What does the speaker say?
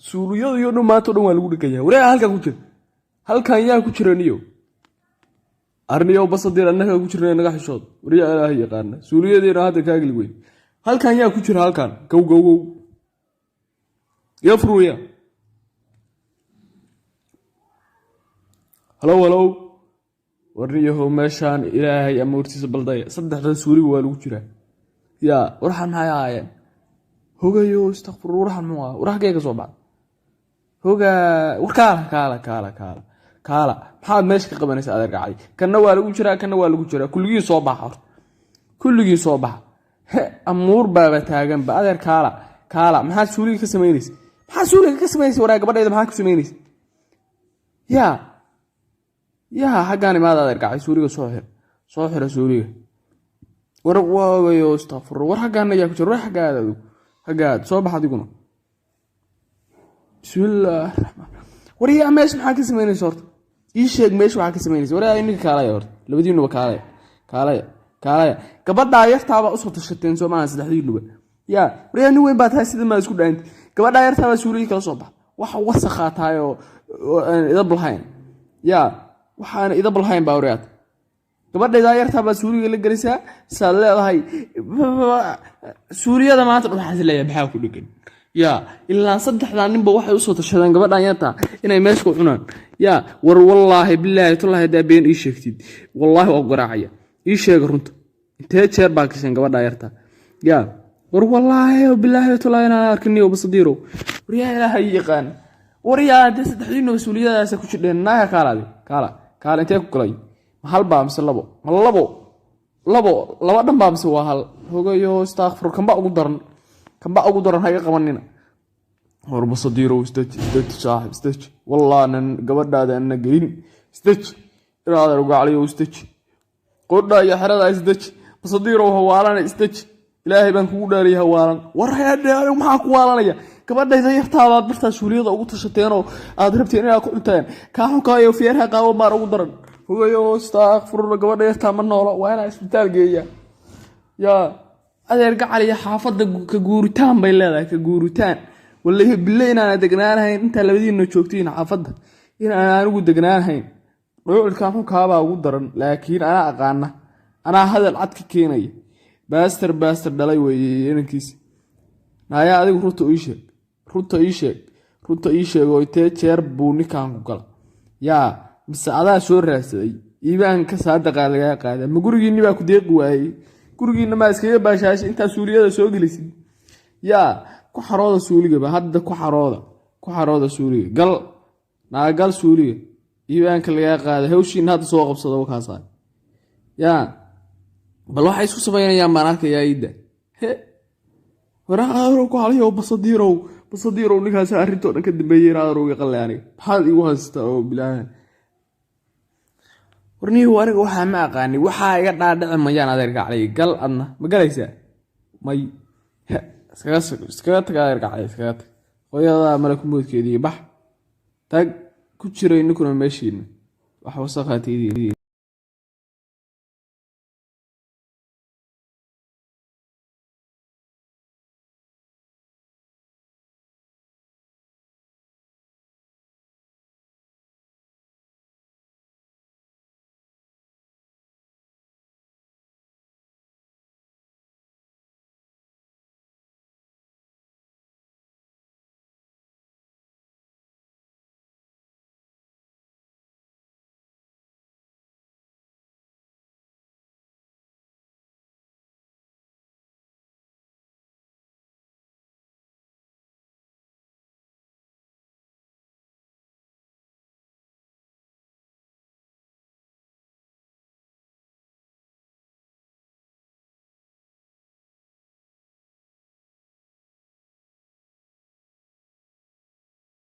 Suuliyada iyo dhan maanta o dhan waa lagu dhegaya. Wareega halkan ku jira, halkan yaa ku jira niyo? Arniyow Basadiir, annagaa ku jirna, naga xishood. Waryaa, Ilaahay yaqaana, suuliyadeena hadda kaagli weyn. Halkan yaa ku jira? Halkan gow gow gow, iga furwaya. Halow halow, warniyahow, meeshaan Ilaahay ama hortiisa baldaya, saddexdan suuliba waa lagu jiraa. Yaa warxan, maxay ahaayeen? Hogayo, istakfur, warxan muxuu ahaa? War xaggee ka soo baxda? Hoga, war kaala kaala kaala kaala kaala, maxaad meesha ka qabanaysa, adeer gacay? Kanna waa lagu jiraa, kanna waa lagu jiraa. Kulligii soo baxa horta, kulligii soo baxa. He, amuur baaba taaganba. Adeer kaala kaala, maxaad suuliga ka samaynaysa? Maxaad suuliga ka samaynaysa? Waraa, gabadhayda maxaad ku samaynaysa? Yaa yaa, xaggaan imaada, adeer gacay. Suuliga soo xir, soo xira suuliga. War waagayo, istakfur, war xaggaana yaa ku jira? War xaggaada, adigu xaggaad soo bax adiguna. Bismillaah raxmaan. War yaa, meesha maxaa ka samaynaysa horta? Ii sheeg, meesha waxaa ka samaynaysa. War yaa, ininka kaalaya horta, labadiinuba kaalaya, kaalaya, kaalaya. Gabadhaa yartaabaa usoo tashateen, soo maaha saddexdiinuba? Yaa, war yaa, nin weyn baa tahay, sida maa isku dhaanti? Gabadhaa yartaabaa suuligii kala soo bax. Wax wasakhaa tahay oo aan idab lahayn. Yaa, waxaan idab lahayn baa waryaata. Gabadhaydaa yartaa baa suuliga la gelisaa, saad leedahay suuliyada maanta dhan. Waxaas leeyahay, maxaa ku dhegan? Yaa, ilaa saddexdaa ninba waxay usoo tashadeen gabadhan yartaa inay meesha ku cunaan. Yaa, war wallaahi bilaahi tullahi, haddaa been ii sheegtid, wallaahi waa ku garaacaya. Ii sheega runta, intee jeer baa gasheen gabadhaa yartaa? Yaa, war wallaahi bilaahi tullahi inaan arkiniyo. Basadiirow, war yaa, Ilaahay yaqaan. War yaa, dee saddexdiinaba suuliyadaasa ku jidheen. Naaya kaalaadi, kaala kaala, intee ku galay? Ma hal baa mise labo? Ma labo labo laba dhan baa mise waa hal? Hogayo, istakfur, kanba ugu daran, kanba ugu daran, ha iga qabanina. War Basadiirow, isdeji, isdeji saaxib, isdeji. Wallaanan gabadhaada ana gelin, isdeji. Inaadan ugacliyo, isdeji. Qodha iyo xerada isdeji. Basadiirow, hawaalana, isdeji. Ilaahay baan kugu dhaariyay, hawaalan. War heedhe, anigu maxaa ku waalanaya? Gabadhayda yartaabaad bartaa suuliyada ugu tashateenoo aad rabteen inaad ku cunteen. Kaa xunkaayo feerha qaawan baan ugu daran. Hogayo, istakfurla, gabadha yartaa ma noola, waa inaa isbitaal geeya. Yaa adeer gacaliya, xaafadda ka guuritaan bay leedahay, ka guuritaan. Wallahi bille inaana degnaanahayn intaa labadiina joogtiin xaafadda, inaan anigu degnaanahayn. Dhuuculkan xunkaabaa ugu daran, laakiin anaa aqaana, anaa hadal cad ka keenaya. Baaster baaster dhalay weeye inankiisa. Naayaa, adigu runta ii sheeg, runta ii sheeg, runta ii sheeg. Oo intee jeer buu ninkan ku gala? Yaa, mise adaa soo raadsaday? Iibaanka saadaqaa lagaa qaada. Ma gurigiinni baa ku deeqi waayey? Gurigiinna maa iskaga baashaashay intaa suuliyada soo gelisid? Yaa, ku xarooda suuligaba hadda, ku xarooda, ku xarooda suuliga. Gal naagal suuliga, iibaanka lagaa qaada. Hawshiina hadda soo qabsada wakaasa. Yaa, bal waxay isku samaynayaan baan arkayaa iidda. He, waraaqaadrow ku halayow. Basadiirow, Basadiirow, ninkaas arrintoo dhan ka dambeeyey inaadrow iga qalle. Aniga maxaad iigu haystaa oo bilaahan? Warniyow, aniga waxaa ma aqaani, waxaa iga dhaadhici mayaan. Adeer gaclay, gal adna ma galaysaa? May, iskaga tag adeer gaclay, iskaga tag. Hooyadaa malakumoodkeedii, bax, tag ku jiray ninkuna meeshiina wax wasaqaataydi.